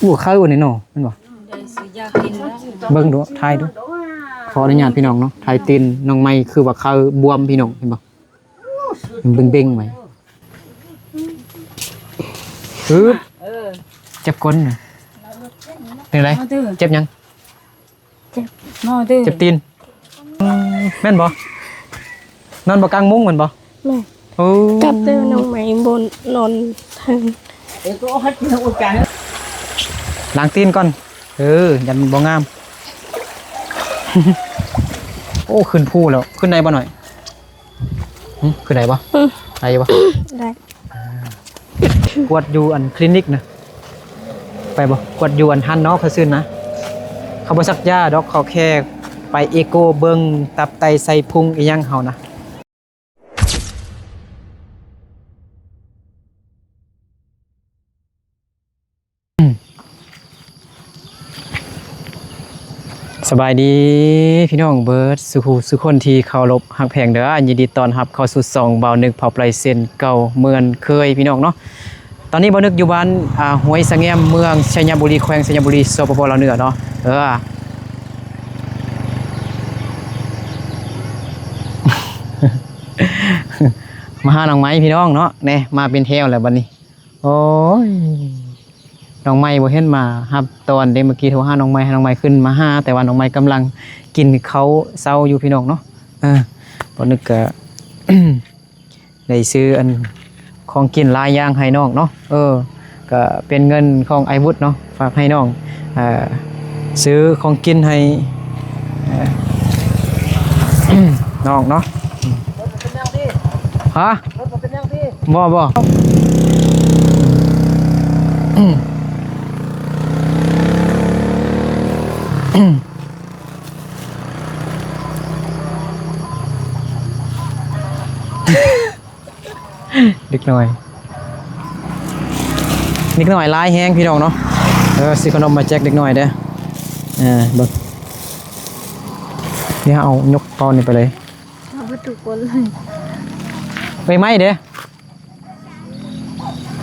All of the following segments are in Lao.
ບໍ່ເຄີຍອັນນີ້ເນາະ ແມ່ນບໍ່? ເບິ່ງດູ ຖ່າຍດູ ຂໍອະນຸຍາດພີ່ນ້ອງເນາະ ຖ່າຍຕີນນ້ອງໃໝ່ ຄືວ່າເຄີບວມພີ່ນ້ອງ ເຫັນບໍ່? ເບັງໆໄວ້ ອື ເອີ ເຈັບກົ້ນນະ ເປັນໄດ? ເຈັບຫຍັງ? ເຈັບ ເຈັບຕີນ ອືມ ແມ່ນບໍ່? ນອນບໍ່ກາງມຸ້ງແມ່ນບໍ່? ແມ່ນ ໂອ້ ກັບແຕ່ນ້ອງໃໝ່ບໍ່ນອນທາງ ລ້າງຕີນກ່ອນ ເອີ ຢ້ານບໍ່ງາມ ໂອ້ ຂຶ້ນພູແລ້ວ ຂຶ້ນໄດ້ບໍ່ນ້ອຍ? ຫຶ ຂຶ້ນໄດ້ບໍ່? ອື ໄດ້ຢູ່ບໍ່? ໄດ້ ອ່າ ກວດຢູ່ອັນຄລີນິກນະ ໄປບໍ່? ກວດຢູ່ອັນຫັ້ນເນາະ ເຂົາຊື່ນະ ເຂົາບໍ່ສັກຢາດອກ ເຂົາແຄ່ໄປເອໂກເບິ່ງຕັບໄຕໄສ້ພຸງອີ່ຫຍັງເຮົານະ. ສະບາຍດີພີ່ນ້ອງເບິດສູ່ຜູ້ສູ່ຄົນທີ່ເຄົາລົບຮັກແພງເດີ ຍິນດີຕ້ອນຮັບເຂົ້າສູ່ຊ່ອງບ່າວນຶກເຜົ່າໄປເຊັ່ນເກົ່າເໝືອນເຄີຍພີ່ນ້ອງເນາະ. ຕອນນີ້ບ່າວນຶກຢູ່ບ້ານ ອ່າ ຫ້ວຍສະແງມ ເມືອງໄຊຍະບູລີ ແຂວງໄຊຍະບູລີ ສປປ ລາວເໜືອເນາະ ເອີ ມາຫານ້ອງໃໝ່ພີ່ນ້ອງເນາະ ແນ່ ມາເປັນແຖວແລ້ວບັດນີ້. ໂອ້ຍ ນ້ອງໃໝ່ບໍ່ເຫັນມາຮັບຕອນເດ້ ເມື່ອກີ້ໂທຫານ້ອງໃໝ່ ໃຫ້ນ້ອງໃໝ່ຂຶ້ນມາຫາ ແຕ່ວ່ານ້ອງໃໝ່ກຳລັງກິນເຂົ້າເຊົ້າຢູ່ພີ່ນ້ອງເນາະ. ເອີ ບໍ່ນຶກກະໄດ້ຊື້ອັນຂອງກິນຫຼາຍຢ່າງໃຫ້ນ້ອງເນາະ ເອີ ກະເປັນເງິນຂອງອ້າຍວຸດເນາະ ຝາກໃຫ້ນ້ອງ ເອີ ຊື້ຂອງກິນໃຫ້ ເອີ ນ້ອງເນາະ. ຮະ? ບໍ່ ບໍ່ ເດັກນ້ອຍ ເດັກນ້ອຍຫຼາຍແຮງພີ່ນ້ອງເນາະ. ເອີ ຊື້ຂະໜົມມາແຈກເດັກນ້ອຍເດີ້. ເອີ ເບິ່ງ ດຽວເຮົາເອົາຍົກເປົານີ້ໄປເລີຍ ເອົາເບິດທຸກຄົນເລີຍ. ເອີຍ ໄມ້ເດ້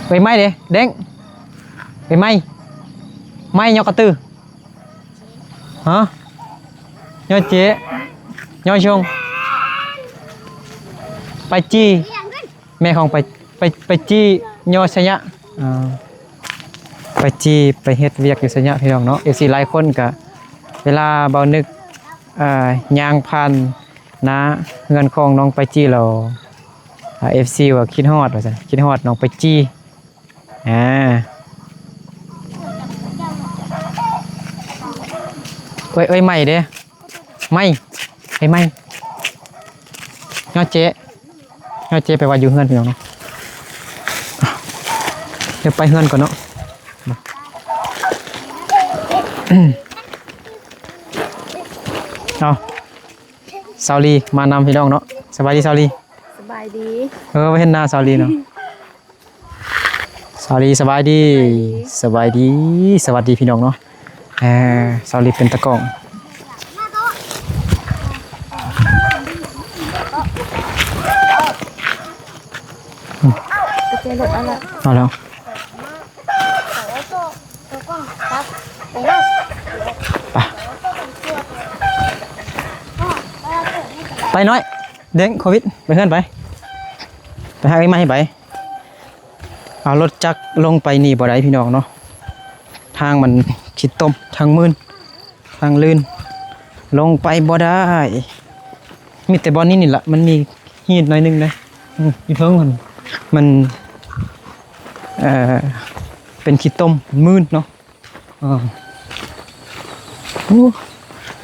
ເອີຍ ໄມ້ເດ້ ເດ້ງ ເອີຍ ໄມ້ ໄມ້ ຍໍກະຕື ຮະ ຍໍເຈ ຍໍຊົງ ໄປຈີ່ ແມ່ຂອງໄປ ໄປ ໄປຈີ່ ຍໍໄຊຍະ ອ່າ ໄປຈີ່ ໄປເຮັດວຽກຢູ່ໄຊຍະ ພີ່ນ້ອງເນາະ. ເອັຟຊີຫຼາຍຄົນກະ ເວລາບ່າວນຶກ ອ່າ ຍ່າງຜ່ານໜ້າເຮືອນຂອງນ້ອງໄປຈີ່ແລ້ວ ອ່າ ເອັຟຊີວ່າຄິດຮອດວ່າຊັ້ນ ຄິດຮອດນ້ອງໄປຈີ່. ອ່າ ເອີຍ ເອີຍ ໄມ້ເດ້ ໄມ້ ເອີຍ ໄມ້ ຍອດເຈ ຍອດເຈໄປໄວ້ຢູ່ເຮືອນ ພີ່ນ້ອງເນາະ. ດຽວໄປເຮືອນກ່ອນເນາະ. ເອົາ ສາວລີມານຳ ພີ່ນ້ອງເນາະ. ສະບາຍດີສາວລີ. ສະບາຍດີ. ເອີ ບໍ່ເຫັນໜ້າສາວລີເນາະ. ສາວລີ ສະບາຍດີ. ສະບາຍດີ ສະຫວັດດີພີ່ນ້ອງເນາະ. ເອີ ສາວລີເປັນຕາກ້ອງ. ເອົາແລ້ວ ໄປ ໄປນ້ອຍ ເດ້ງ ໂຄວິດ ໄປເຮືອນໄປ ໄປຫາເອື້ອຍໃໝ່ໄປ. ເອົາລົດຈັກລົງໄປນີ້ບໍ່ໄດ້ພີ່ນ້ອງເນາະ ທາງມັນຂີ້ຕົມ ທາງມື່ນ ທາງລື່ນ ລົງໄປບໍ່ໄດ້. ມີແຕ່ບ່ອນນີ້ນີ້ລະ ມັນມີຫີນໜ້ອຍໜຶ່ງເດ້ ອື ຢູ່ເທິງຫັ້ນ ມັນ ເອີ ເປັນຂີ້ຕົມ ມັນມື່ນເນາະ. ເອີ ໂອ້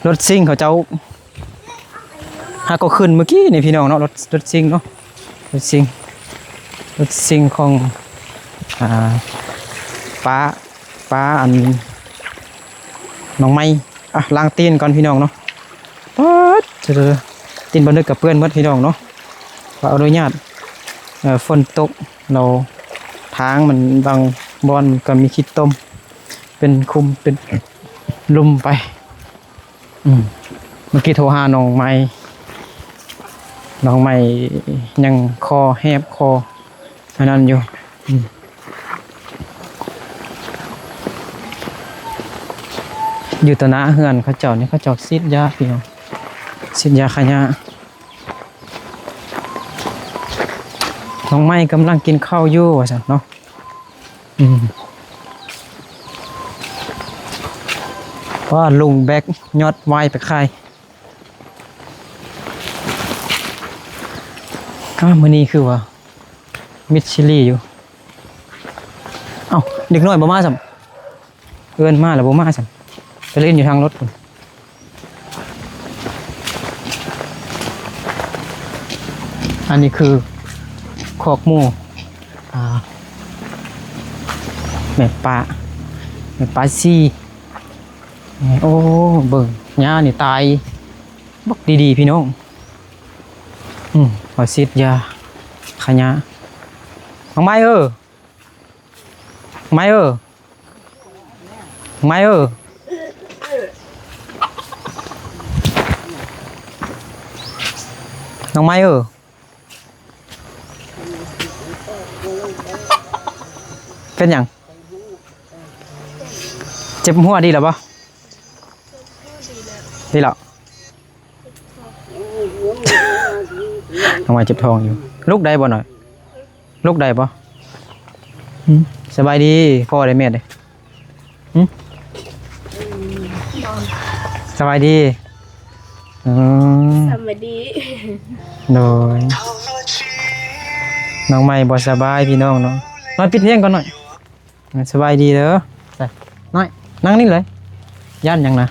ລົດຊິງເຂົາເຈົ້າ ຫາກໍຂຶ້ນມື້ກີ້ນີ້ພີ່ນ້ອງເນາະ ລົດ ລົດຊິງເນາະ ລົດຊິງ ລົດຊິງຂອງ ອ່າ ປ້າ ປ້າອັນ ນ້ອງໃໝ່. ອ່ະ ລ້າງຕີນກ່ອນພີ່ນ້ອງເນາະ. ປາດ ຕີນບ່າວນຶກກະເປື້ອນໝົດພີ່ນ້ອງເນາະ ຂໍອະນຸຍາດ. ເອີ ຝົນຕົກແລ້ວ ທາງມັນບາງບ່ອນມັນກະມີຂີ້ຕົມ ເປັນຂຸມເປັນຫຼຸມໄປ. ອືມ ເມື່ອກີ້ໂທຫານ້ອງໃໝ່ ນ້ອງໃໝ່ຍັງຄໍແຮບຄໍອັນນັ້ນຢູ່. ອືມ ເ ຢູ່ຕໍ່ໜ້າເຮືອນເຂົາເຈົ້ານີ້ ເຂົາເຈົ້າສີດຢາ ພີ່ນ້ອງ ສີດຢາຂະຫຍ້າ. ນ້ອງໄມ້ກຳລັງກິນເຂົ້າຢູ່ວ່າຊັ້ນເນາະ. ອືມ ວ່າລຸງແບກຍອດວາຍໄປຂາຍ. ອ້າ ມື້ນີ້ຄືວ່າມິດຊີລີຢູ່. ເອົ້າ ເດັກນ້ອຍບໍ່ມາຊ້ຳ. ເອີ້ນມາແລ້ວບໍ່ມາຊ້ຳ ໄປຫຼິ້ນຢູ່ທາງລົດພຸ້ນ. ອັນນີ້ຄືຄອກໝູ ອ່າ ແມ່ປ້າ ແມ່ປ້າຊີ. ໂອ້ ເບິ່ງ ຫຍ້ານີ້ຕາຍບັກດີໆ ພີ່ນ້ອງ. ອືມ ເຂົາສີດຢາຂະຫຍ້າ. ນ້ອງໄມ້ເອີ ໄມ້ເອີ ໄມ້ເອີ ນ້ອງໄມ້ເອີ ເປັນຫຍັງ? ເຈັບຫົວດີແລ້ວບໍ່? ດີແລ້ວ. ນ້ອງໄມ້ເຈັບທ້ອງຢູ່. ລຸກໄດ້ບໍ່ນ້ອຍ? ລຸກໄດ້ບໍ່? ຫຶ? ສະບາຍດີພໍ່ເດ້ແມ່ເດ້. ຫຶ? ສະບາຍດີ. ອືມ ສະບາຍດີ. ໂດຍ ນ້ອງໃໝ່ບໍ່ສະບາຍພີ່ນ້ອງເນາະ. ນ້ອຍປິດພຽງກ່ອນນ້ອຍ. ສະບາຍດີເດີ. ໃສ່ ນ້ອຍ ນັ່ງນີ້ເລີຍ. ຢ້ານຫຍັງນະ?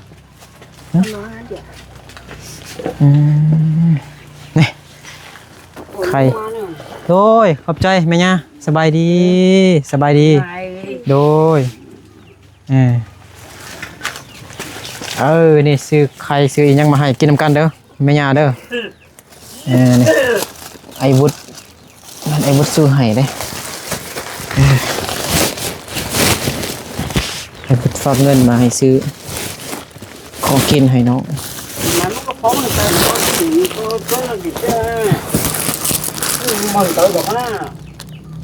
ຫຶ? ອືມ ນີ້ ໄຂ່. ໂດຍ ຂອບໃຈແມ່ຍ່າ. ສະບາຍດີ ສະບາຍດີ. ໂດຍ ເອີ ເອີ ນີ້ຊື້ໄຂ່ ຊື້ອີ່ຫຍັງມາໃຫ້ກິນນຳກັນເດີ ແມ່ຍ່າເດີ. ເອີ ນີ້ ໄອ້ບຸດ ນັ້ນໄອ້ບຸດຊື້ໃຫ້ເດ້. ເອີ ໄອ້ບຸດຝາກເງິນມາໃຫ້ຊື້ຂອງກິນໃຫ້ນ້ອງ.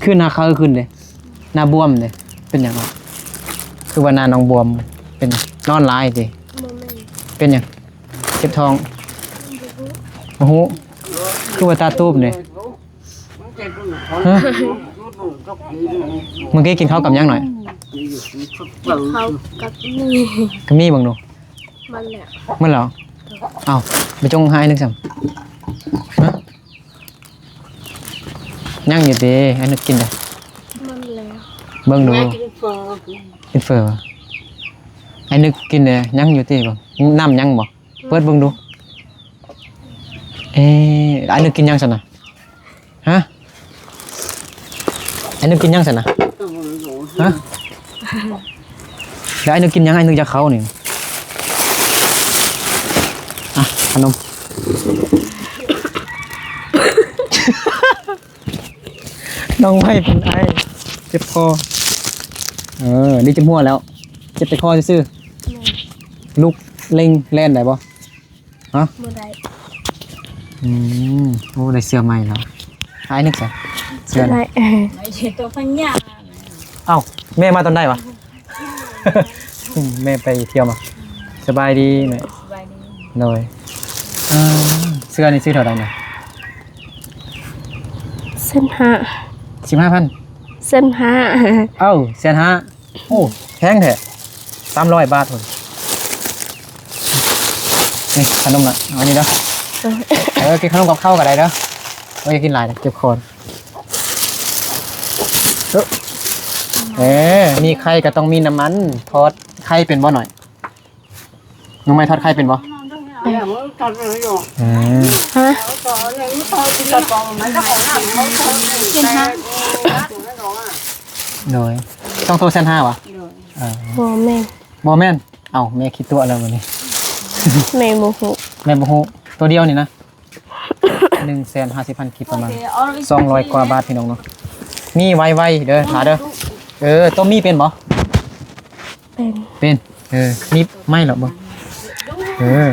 ຄືໜ້າຂາວຂຶ້ນເດ້ ໜ້າບວມເດ້. ເປັນຫຍັງວະ? ຄືວ່າໜ້ານ້ອງບວມ ເປັນນອນຫຼາຍຕິ? ບໍ່ແມ່ນ. ເປັນຫຍັງ? ເຈັບທ້ອງ? ບໍ່ຮູ້. ບໍ່ຮູ້. ຄືວ່າຕາຕູບເດ້? ຮະ? ມື້ກີ້ກິນເຂົ້າກັບຫຍັງໜ້ອຍ? ກິນເຂົ້າກັບໝີ່. ກັບໝີ່ເບິ່ງດູ. ໝົດແລ້ວ. ໝົດແລ້ວ? ເອົ້າ ໄປຈົ່ງໃຫ້ອ້າຍນຶກຊ້ຳ. ຮະ? ຍັງຢູ່ຕິ? ອ້າຍນຶກກິນເດ້. ໝົດແລ້ວ. ເບິ່ງດູ. ກິນເຝີ. ກິນເຝີຫວາ? ອ້າຍນຶກກິນເດ້. ຍັງຢູ່ຕິ? ເບິ່ງ ນ້ຳຍັງບໍ່? ເປີດເບິ່ງດູ. ເອ ອ້າຍນຶກກິນຫຍັງຊັ້ນນະ? ຮະ? ອ້າຍນຶກກິນຫຍັງຊັ້ນນະ? ຮະ? ແລ້ວອ້າຍນຶກກິນຫຍັງ? ອ້າຍນຶກຢາກເຂົ້ານີ້. ອ່ະ ຂະໜົມ. ນ້ອງໄວ້ເປັນໄອ ເຈັບຄໍ. ເອີ ນີ້ເຈັບຫົວແລ້ວ ເຈັບແຕ່ຄໍຊື່ໆ. ແມ່ນ. ລຸກເລັ່ງແລ່ນໄດ້ບໍ່? ຮະ? ບໍ່ໄດ້. ອືມ ໂອ້ ໄດ້ເສື້ອໃໝ່ແລ້ວ. ອ້າຍນຶກໃສ່ເສື້ອ. ໄດ້. ເອົ້າ ແມ່ມາຕອນໃດຫວາ? ແມ່ໄປທ່ຽວມາ. ສະບາຍດີແມ່. ສະບາຍດີ. ໂດຍ. ອ່າ ເສື້ອນີ້ຊື້ເທົ່າໃດນະ? ແສນຫ້າ. ສິບຫ້າພັນ? ແສນຫ້າ. ເອົ້າ ແສນຫ້າ. ໂອ້ ແພງແທ້ ສາມຮ້ອຍບາດພຸ້ນ. ນີ້ຂະໜົມນະ ເອົາອັນນີ້ເດີ. ເອີ ກິນຂະໜົມກັບເຂົ້າກໍໄດ້ເດີ. ໂອ້ຍ ຢ່າກິນຫຼາຍນະ ເຈັບຄໍ. ເອີ ເອີ ມີໄຂ່ກໍຕ້ອງມີນ້ຳມັນ. ທອດໄຂ່ເປັນບໍ່ໜ້ອຍ? ນ້ອງໄມ້ທອດໄຂ່ເປັນບໍ່? ເປັນ. ເອີ ຮະ? ໂດຍ. ຕ້ອງໂຕແສນຫ້າຫວາ? ໂດຍ. ບໍ່ແມ່ນ. ບໍ່ແມ່ນ. ເອົ້າ ແມ່ຂີ້ຕົວະແລ້ວມື້ນີ້. ແມ່ບໍ່ຮູ້. ແມ່ບໍ່ຮູ້. ໂຕດຽວນີ້ນະ? ໜຶ່ງແສນຫ້າສິບພັນກີບ ປະມານສອງຮ້ອຍກວ່າບາດ ພີ່ນ້ອງເນາະ. ມີໄວໆເດີ ຖ້າເດີ. ເອີ ຕົ້ມໝີ່ເປັນບໍ່? ເປັນ. ເປັນ. ເອີ ມີໄມ້ແລ້ວບໍ່? ເອີ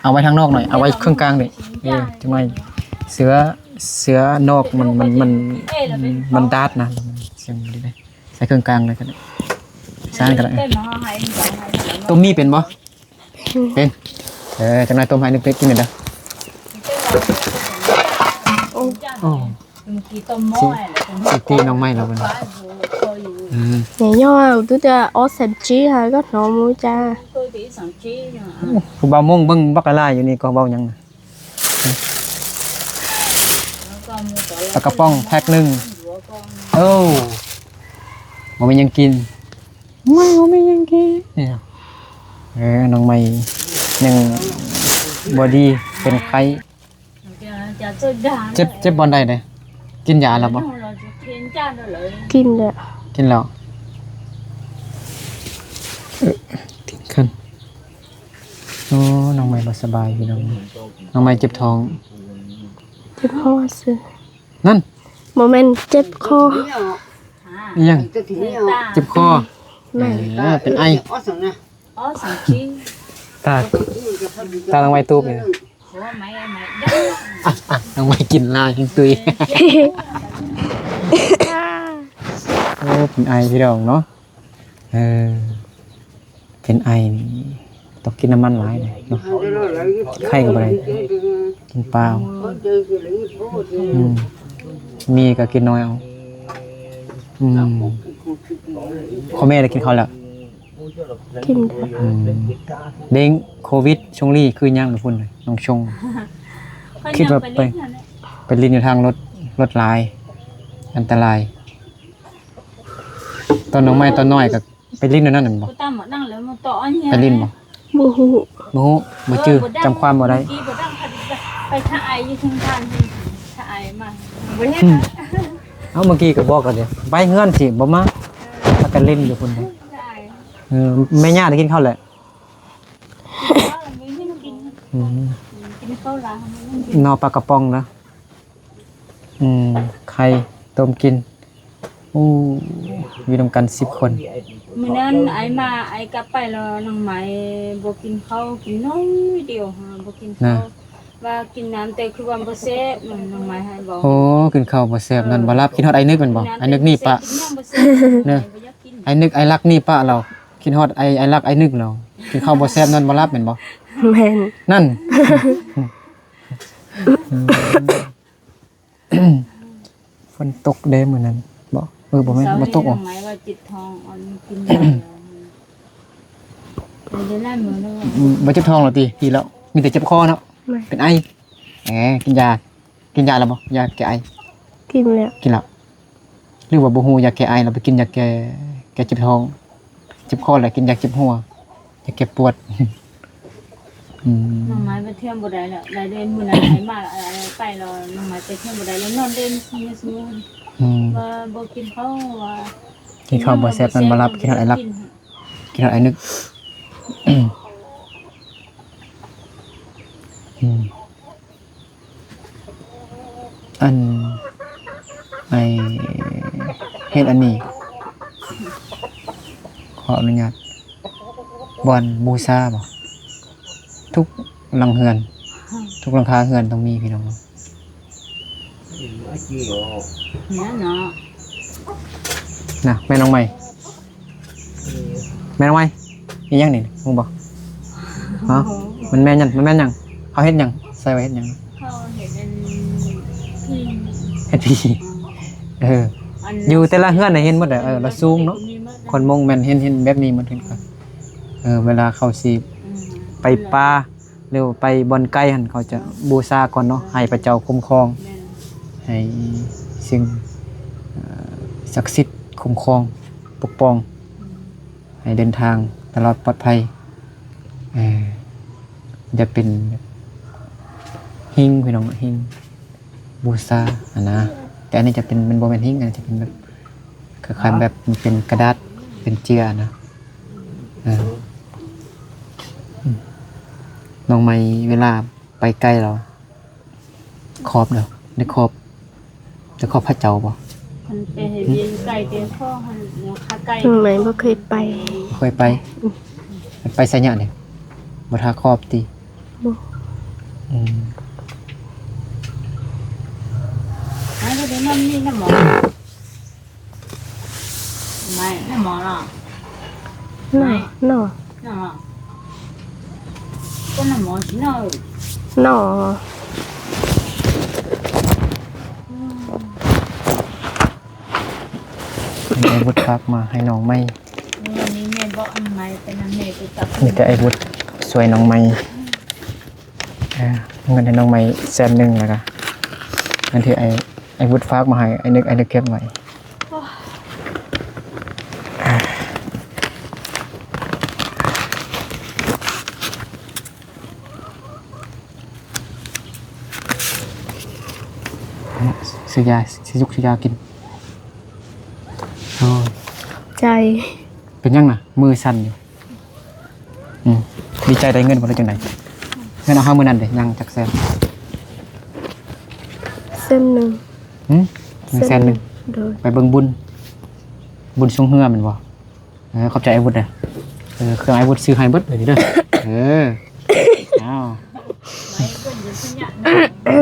ເອົາໄວ້ທາງນອກໜ້ອຍ ເອົາໄວ້ເຄິ່ງກາງເດ້. ເອີ ຈັກໜ້ອຍ ເສືອ ເສືອນອກມັນ ມັນ ມັນ ມັນດາດນະ ສຽງດີເດ້. ໃສ່ເຄິ່ງກາງເລີຍກໍໄດ້. ຊານກໍໄດ້. ຕົ້ມໝີ່ເປັນບໍ່? ເປັນ. ເອີ ຈັກໜ່ອຍຕົ້ມໃຫ້ໜຶ່ງເປັດກິນເດີ. ໂອ້ ຊິ ຊິຕີນ້ອງໃໝ່ລາວເບິ່ງ. ອືມ ຍອດ ຕູຈະອອກແຊບຈີຮະກໍໜໍ່ໝູຈາ. ຜູ້ບ່າວມົ້ງເບິ່ງບັກກະລາຢູ່ນີ້ກໍເວົ້າຫຍັງນະ? ປາກະປ໋ອງແພັກໜຶ່ງ. ໂອ້ ບໍ່ມີຫຍັງກິນ. ໂອ້ຍ ບໍ່ມີຫຍັງກິນ. ເອີ ນ້ອງໃໝ່ຍັງບໍ່ດີ ເປັນໄຂ້. ເຈັບ ເຈັບບ່ອນໃດເດ້? ກິນຢາແລ້ວບໍ່? ກິນແລ້ວ. ກິນແລ້ວ. ເອີ ຕິດຄັນ. ໂອ້ ນ້ອງໃໝ່ບໍ່ສະບາຍພີ່ນ້ອງ. ນ້ອງໃໝ່ເຈັບທ້ອງ. ເຈັບຄໍຊື່. ນັ້ນ ບໍ່ແມ່ນເຈັບຄໍ. ອີຫຍັງ? ເຈັບຄໍ. ແມ່ນ. ເອີ ເປັນໄອ. ຕາ ຕານ້ອງໃໝ່ຕູບນີ້. ນ້ອງໃໝ່ກິນຫຼາຍແຮງຕຸ້ຍ. ໂອ້ ເປັນໄອພີ່ນ້ອງເນາະ. ເອີ ເປັນໄອນີ້ຕ້ອງກິນນ້ຳມັນຫຼາຍເນາະ. ໄຂ່ກໍບໍ່ໄດ້ ກິນປາເອົາ. ອືມ ໝີ່ກໍກິນໜ້ອຍເອົາ. ອືມ ພໍ່ແມ່ໄດ້ກິນເຂົ້າແລ້ວ? ກິນແລ້ວ. ອືມ ເດ້ງໂຄວິດ ຊົງລີຄືຫຍັງນະພຸ້ນ ນ້ອງຊົງ. ຄິດວ່າໄປ ໄປຫຼິ້ນຢູ່ທາງລົດ ລົດຫຼາຍ ອັນຕະລາຍ. ຕອນນ້ອງໃໝ່ຕອນນ້ອຍກໍ ໄປຫຼິ້ນແນວນັ້ນແມ່ນບໍ່? ໄປຫຼິ້ນບໍ່? ບໍ່ຮູ້ ບໍ່ຮູ້ ບໍ່ຈື່ ຈຳຄວາມບໍ່ໄດ້. ໄປຖ້າໄອຢູ່ເທິງທ່ານ ຖ້າໄອມາ ບໍ່ເຫັນ. ເອົ້າ ເມື່ອກີ້ກໍບອກກັນເດ້ ໄປເຮືອນຊິບໍ່ມາ ພາກັນຫຼິ້ນຢູ່ພຸ້ນເດ້. ເອີ ແມ່ຍ່າໄດ້ກິນເຂົ້າແລ້ວ? ອືມ ກິນເຂົ້າລາວ ໜໍ່ປາກະປ໋ອງນະ. ອືມ ໄຂ່ຕົ້ມກິນ. ໂອ້ ຢູ່ນຳກັນສິບຄົນ. ມື້ນັ້ນໄອມາ ໄອກັບໄປແລ້ວ ນ້ອງໄມ້ບໍ່ກິນເຂົ້າ ກິນໜ້ອຍດຽວ ບໍ່ກິນເຂົ້າ ວ່າກິນນ້ຳ ແຕ່ຄືວ່າບໍ່ແຊບ ນ້ອງໄມ້ໃຫ້ບອກ. ໂອ້ ກິນເຂົ້າບໍ່ແຊບ ນອນບໍ່ຫຼັບ ຄິດຮອດໄອນຶກແມ່ນບໍ່? ໄອນຶກໜີປະ ເນາະ ໄອນຶກໄອລັກໜີປະລາວ ຄິດຮອດໄອ ໄອລັກໄອນຶກລາວ ກິນເຂົ້າບໍ່ແຊບ ນອນບໍ່ຫຼັບແມ່ນບໍ່? ແມ່ນ. ນັ້ນ. ຝົນຕົກເດ້ມື້ນັ້ນບໍ? ເອີ ບໍ່ແມ່ນ ບໍ່ຕົກ. ອືມ ບໍ່ເຈັບທ້ອງແລ້ວຕິ? ດີແລ້ວ ມີແຕ່ເຈັບຄໍເນາະ. ເປັນໄອ. ເອີ ກິນຢາ ກິນຢາແລ້ວບໍ່? ຢາແກ້ໄອ. ກິນແລ້ວ. ກິນແລ້ວ. ຫຼືວ່າບໍ່ຮູ້ຢາແກ້ໄອ ລະໄປກິນຢາແກ້ ແກ້ເຈັບທ້ອງ ເຈັບຄໍ ລະກິນຢາເຈັບຫົວ ຢາແກ້ປວດ. ອືມ ນ້ອງໄມ້ໄປທ່ຽວບໍ່ໄດ້ແລ້ວ ໄດ້ເດ້ ມື້ນັ້ນໄປມາ ໄປແລ້ວ ນ້ອງໄມ້ໄປທ່ຽວບໍ່ໄດ້ແລ້ວ ນອນເຫຼັ້ນຢູ່. ອືມ ວ່າບໍ່ກິນເຂົ້າ ວ່າກິນເຂົ້າບໍ່ແຊບ ນອນບໍ່ຫຼັບ ກິນຮອດໄອລັກ ກິນຮອດໄອນຶກ. ອືມ ອັນ ໄອ້ເຮັດອັນນີ້ ຂໍອະນຸຍາດ ບ່ອນບູຊາບໍ? ທຸກຫຼັງເຮືອນ ທຸກຫຼັງຄາເຮືອນຕ້ອງມີ ພີ່ນ້ອງ. ນະ ແມ່ນ້ອງໃໝ່ ແມ່ນ້ອງໃໝ່ ອີຫຍັງນີ້ ຮູ້ບໍ່? ຮະ ມັນແມ່ນຫຍັງ? ມັນແມ່ນຫຍັງ? ເຂົາເຮັດຫຍັງ? ໃສ່ໄວ້ເຮັດຫຍັງ? ເຂົາເຮັດອັນ ເຮັດຜີ. ເອີ ຢູ່ແຕ່ລະເຮືອນນະເຫັນໝົດແຫຼະ. ເອີ ລະສູງເນາະ ຄົນມົ້ງແມ່ນເຫັນ ເຫັນແບບນີ້ໝົດ. ເອີ ເວລາເຂົາຊິ ອືມ ໄປປ່າ ຫຼືໄປບ່ອນໄກຫັ້ນ ເຂົາຈະບູຊາກ່ອນເນາະ ໃຫ້ພະເຈົ້າຄຸ້ມຄອງ ແມ່ນ ໃຫ້ສິ່ງ ເອີ ສັກສິດຄຸ້ມຄອງປົກປ້ອງ ອືມ ໃຫ້ເດີນທາງຕະຫຼອດປອດໄພ. ເອີ ຈະເປັນຫິ້ງ ພີ່ນ້ອງ ຫິ້ງ ບູຊາຫັ້ນນະ. ແຕ່ອັນນີ້ຈະເປັນ ມັນບໍ່ແມ່ນຫິ້ງ ອັນນີ້ຈະເປັນແບບ ຄ້າຍໆແບບມັນເປັນກະດາດ ເປັນເຈ້ຍນະ. ເອີ ອືມ ນ້ອງໃໝ່ເວລາໄປໃກ້ລາວ ຂອບເດີ ໄດ້ຂອບ ໄດ້ຂອບພະເຈົ້າບໍ່? ຄັນໄປເຮັດວຽກໄກແຕ່ຂໍຫັ້ນ ເນາະ ຂາໄກ ນ້ອງໃໝ່ບໍ່ເຄີຍໄປ. ບໍ່ເຄີຍໄປ? ອືມ ໄປໄຊຍະເດ ບໍ່ຖ້າຂອບຕິ? ບໍ່. ອືມ ໄປເດີ ນ້ຳນີ້ນ້ຳໝໍ ໄປນ້ຳໝໍເນາະ. ນໍ ນໍ ນໍ ກໍນ້ຳໝໍຊິນໍ ນໍ ອັນນີ້ອ້າຍວຸດຝາກມາໃຫ້ນ້ອງໃໝ່ ເອີ ນີ້ແມ່ບອກອັນໃໝ່ ໄປນຳແມ່ຄືກັບ ມີແຕ່ອ້າຍວຸດຊ່ວຍນ້ອງໃໝ່ ເອີ ເງິນໃຫ້ນ້ອງໃໝ່ແສນໜຶ່ງ ແລ້ວກະເງິນທີ່ອ້າຍ ອ້າຍວຸດຝາກມາໃຫ້ ອ້າຍນຶກ ອ້າຍນຶກເກັບໄວ້. ຊື້ຢາ ຊື້ຢຸກຊື້ຢາກິນ. ໂອ້ຍ ໃຈ ເປັນຫຍັງນະ ມືສັ່ນຢູ່? ອືມ ດີໃຈໄດ້ເງິນບໍ່ ຫຼືຈັ່ງໃດ? ເງິນເອົາເຮົາມື້ນັ້ນເດ້ ຍັງຈັກແສນ? ແສນໜຶ່ງ. ຫືມ? ຍັງແສນໜຶ່ງ. ໂດຍ ໄປເບິ່ງບຸນ ບຸນຊ່ວງເຮືອແມ່ນບໍ່? ເອີ ຂອບໃຈອ້າຍວຸດເດີ ເອີ ເຄື່ອງອ້າຍວຸດຊື້ໃຫ້ເບິດເລີຍເດີ. ເອີ ອ້າວ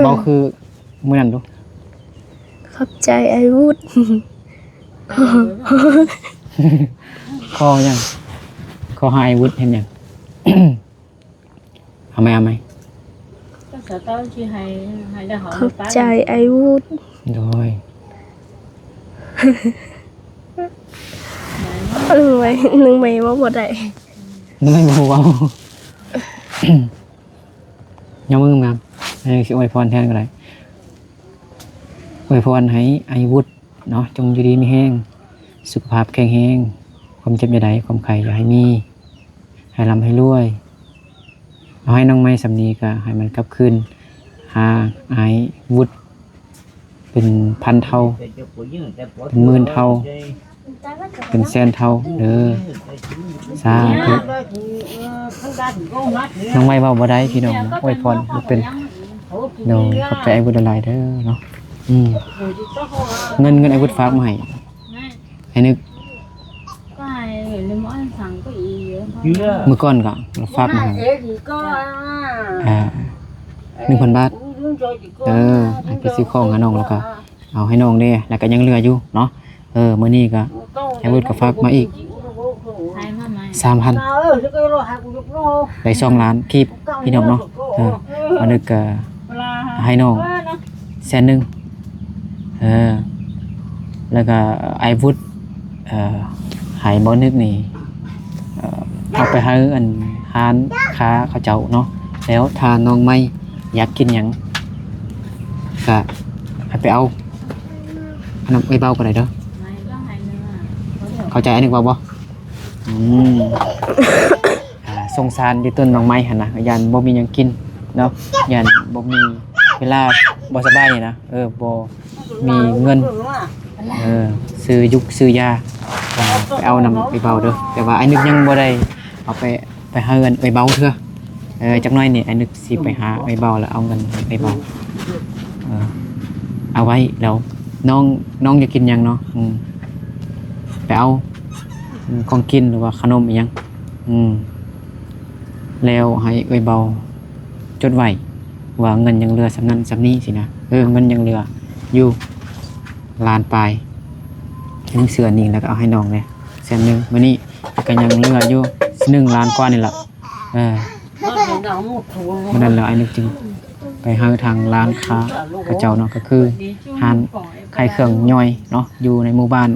ເວົ້າຄືມື້ນັ້ນດູ. ຂອບໃຈອ້າຍວຸດ. ຂໍຫຍັງ? ຂໍຫາອ້າຍວຸດເຮັດຫຍັງ? ເອົາໃໝ່ ເອົາໃໝ່. ຂອບໃຈອ້າຍວຸດ. ໂດຍ ນ້ອງໃໝ່ ນ້ອງໃໝ່ເວົ້າບໍ່ໄດ້. ນ້ອງໃໝ່ບໍ່ເວົ້າ. ຍອມມືງາມ ໃຫ້ຊິອວຍພອນແທນກໍໄດ້. ອວຍພອນໃຫ້ອ້າຍວຸດເນາະ ຈົ່ງຢູ່ດີມີແຮງ ສຸຂະພາບແຂງແຮງ ຄວາມເຈັບຢ່າໄດ້ ຄວາມໄຂ້ຢ່າໃຫ້ມີ ໃຫ້ລ່ຳໃຫ້ລວຍ. ເອົາໃຫ້ນ້ອງໃໝ່ສ່ຳນີ້ກໍໃຫ້ມັນກັບຄືນຫາອ້າຍວຸດ ເປັນພັນເທົ່າ ເປັນໝື່ນເທົ່າ ເປັນແສນເທົ່າເດີ. ສາທຸ. ນ້ອງໃໝ່ເວົ້າບໍ່ໄດ້ພີ່ນ້ອງເນາະ ອວຍພອນບໍ່ເປັນ. ໂດຍ ຂອບໃຈອ້າຍວຸດຫຼາຍໆເດີເນາະ. ອືມ ເງິນ ເງິນອ້າຍວຸດຝາກມາໃຫ້ ໃຫ້ນຶກ ມື້ກ່ອນກໍຝາກມາໃຫ້ ອ່າ ໜຶ່ງພັນບາດ. ເອີ ໃຫ້ໄປຊື້ຂອງໃຫ້ນ້ອງ ແລ້ວກໍເອົາໃຫ້ນ້ອງແດ່ ແລ້ວກໍຍັງເຫຼືອຢູ່ເນາະ. ເອີ ມື້ນີ້ກໍອ້າຍວຸດກໍຝາກມາອີກສາມພັນ ໄດ້ສອງລ້ານກີບ ພີ່ນ້ອງເນາະ. ເອີ ອ້າຍນຶກກໍໃຫ້ນ້ອງແສນໜຶ່ງ. ເອີ ແລ້ວກໍອ້າຍວຸດ ເອີ ໃຫ້ບ່າວນຶກນີ້ ເອີ ເອົາໄປໃຫ້ອັນຮ້ານຄ້າເຂົາເຈົ້າເນາະ. ແລ້ວຖ້ານ້ອງໃໝ່ຢາກກິນຫຍັງ ກະໃຫ້ໄປເອົານຳເອື້ອຍເບົາກໍໄດ້ເດີ. ເຂົ້າໃຈອ້າຍນຶກເວົ້າບໍ່? ອືມ ອ່າ ສົງສານຢູ່ຕົ້ນນ້ອງໃໝ່ຫັ້ນນະ ຢ້ານບໍ່ມີຫຍັງກິນເນາະ ຢ້ານບໍ່ມີເວລາບໍ່ສະບາຍນີ້ນະ ເອີ ບໍ່ມີເງິນ ເອີ ຊື້ຢຸກຊື້ຢາ ກໍໄປເອົານຳເອື້ອຍເບົາເດີ. ແຕ່ວ່າອ້າຍນຶກຍັງບໍ່ໄດ້ເອົາໄປ ໄປເຮືອນເອື້ອຍເບົາເທື່ອ. ເອີ ຈັກໜ້ອຍນີ້ອ້າຍນຶກຊິໄປຫາເອື້ອຍເບົາ ແລ້ວເອົາເງິນໃຫ້ເອື້ອຍເບົາ ເອີ ເອົາໄວ້. ແລ້ວນ້ອງ ນ້ອງຢາກກິນຫຍັງເນາະ ອືມ ໄປເອົາ ອືມ ຂອງກິນ ຫຼືວ່າຂະໜົມອີ່ຫຍັງ ອືມ ແລ້ວໃຫ້ເອື້ອຍເບົາຈົດໄວ້ວ່າເງິນຍັງເຫຼືອສ່ຳນັ້ນສ່ຳນີ້ຊີ້ນະ. ເອີ ເງິນຍັງເຫຼືອຢູ່ລ້ານປາຍ ເງິນເສືອນີ້ ແລ້ວກໍເອົາໃຫ້ນ້ອງແດ່ແສນໜຶ່ງມື້ນີ້ ແລ້ວກໍຍັງເຫຼືອຢູ່ໜຶ່ງລ້ານກວ່ານີ້ລະ. ເອີ ມື້ນັ້ນແລ້ວອ້າຍນຶກຈຶ່ງໄປເຮືອນທາງຮ້ານຄ້າເຂົາເຈົ້າເນາະ ກໍຄືຮ້ານຂາຍເຄື່ອງຍ່ອຍເນາະ ຢູ່ໃນໝູ່ບ້ານ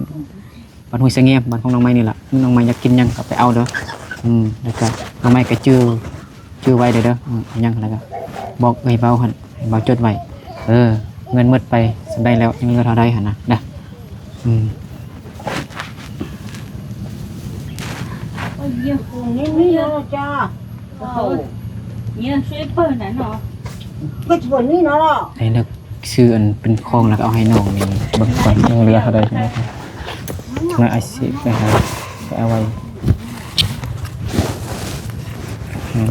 ບ້ານຫ້ວຍສະແງມ ບ້ານຂອງນ້ອງໃໝ່ນີ້ລະ. ນ້ອງໃໝ່ຢາກກິນຫຍັງກໍໄປເອົາເດີ. ອືມ ແລ້ວກໍນ້ອງໃໝ່ກໍຈື່ ຈື່ໄວ້ເດີ ເດີ ອືມ ຫຍັງແລ້ວກໍບອກເອື້ອຍເບົາຫັ້ນ ໃຫ້ເບົາຈົດໄວ້ ເອີ ເງິນໝົດໄປສ່ຳໃດແລ້ວ ຍັງເຫຼືອເທົ່າໃດຫັ້ນນະ ເດີ. ອືມ ໃຫ້ເລືອກຊື້ອັນເປັນຂອງ ແລ້ວກໍເອົາໃຫ້ນ້ອງນີ້ເບິ່ງກ່ອນ ຍັງເຫຼືອເທົ່າໃດ. ແລ້ວອາຊີບໄປຫາ ໄປເອົາໄວ້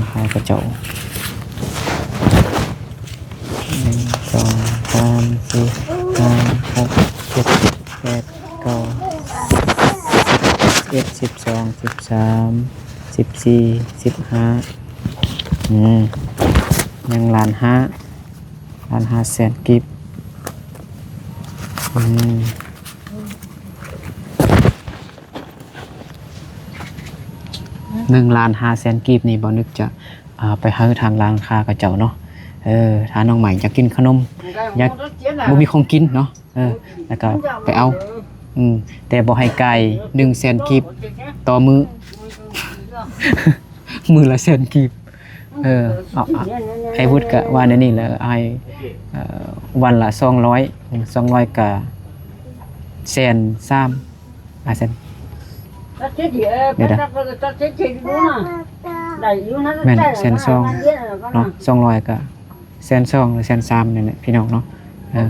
ໃຫ້ເຂົາເຈົ້າ. ໜຶ່ງ ສອງ ສາມ ສີ່ ຫ້າ ຫົກ ເຈັດ ແປດ ເກົ້າ ສິບ ສິບເອັດ ສິບສອງ ສິບສາມ ສິບສີ່ ສິບຫ້າ ອືມ ຍັງລ້ານຫ້າ ລ້ານຫ້າແສນກີບ. ອືມ. ໜຶ່ງລ້ານຫ້າແສນກີບນີ້ ບໍ່ນຶກຈະ ອ່າ ໄປໃຫ້ທາງຮ້ານຄ້າເຂົາເຈົ້າເນາະ. ເອີ ຖ້ານ້ອງໃໝ່ຢາກກິນຂະໜົມ ຢາກ ບໍ່ມີຂອງກິນເນາະ ເອີ ແລ້ວກໍໄປເອົາ ອືມ ແຕ່ບໍ່ໃຫ້ກາຍໜຶ່ງແສນກີບຕໍ່ມື້ ມື້ລະແສນກີບ. ເອີ ເອົາ ເອົາ ອ້າຍວຸດກໍວ່າແນວນີ້ແຫຼະ ອ້າຍ ເອີ ວັນລະສອງຮ້ອຍ ສອງຮ້ອຍກໍແສນສາມ ອາ ແສນ ດຽວນະ ແມ່ນແສນສອງເນາະ ສອງຮ້ອຍກໍແສນສອງ ຫຼື ແສນສາມ ນີ້ແຫຼະ ພີ່ນ້ອງເນາະ. ເອີ